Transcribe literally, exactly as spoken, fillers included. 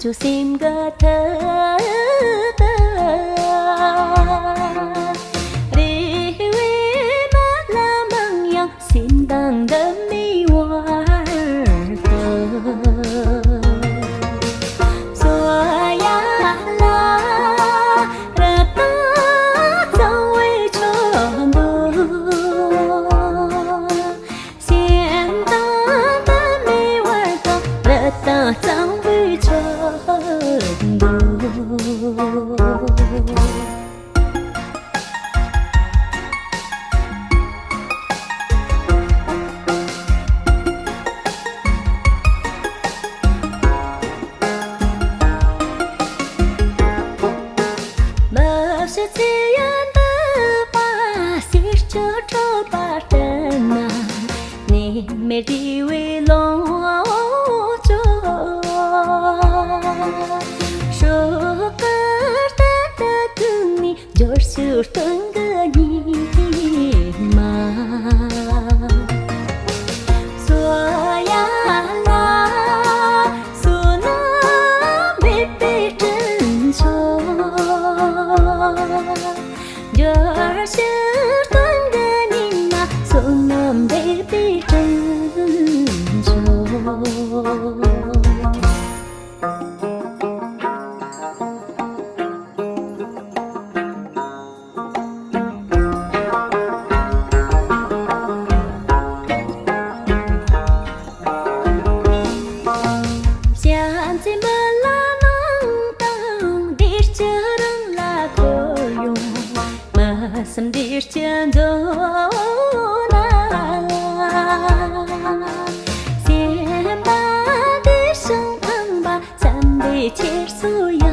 ཆུ་སེམས་ཀྱི་ཐད་དུ། རེ་བའི་རྨ་ལམ་མང་ཡང་སེམས་དང་འདི་མེད་བར་དུ། སོ་ཡ་ལ་རི་དྭགས་གཙང་བོའི་ཆུ་འདུ། སེམས་དང་འདི་མེད་བར་དུ། རི་དྭགས་གཙང་བོའི་ཆུ་འདུ། མ་གཞི་ཚེ་ཡི་འདུན་པ་ཟེར་ཆུ་འཁྲུལ་པ་སྤྲིན་ན། ནད་མེད་བདེ་བའི་ལོངས་སྤྱོད། སྲོག་གི་རྟེན་དུ་བསྟུན་ནས། འབྱོར་ཕྱིར་སྟོན་གྱི་ཉི་མ། སོ་ཡ་ལ་བསོད་ནམས་འབད་པའི་སྤྲིན་མཆོག། འབྱོར་ཕྱིར་སྟོན་གྱི་ཉི་མ། བསོད་ནམས་འབད་པའི་སྤྲིན་མཆོག། བྱམས་བརྩེ་མི་ལ་གནང་དང་། བདེ་སྐྱིད་རང་ལ་འཁོར་ཡོང་། མི་སེམས་བདེ་སྐྱིད་འཛོམས་ན། སེམས་པ་བདེ་ཞིང་ཐང་པ། བསམ་པའི་འཁྱེར་སོ་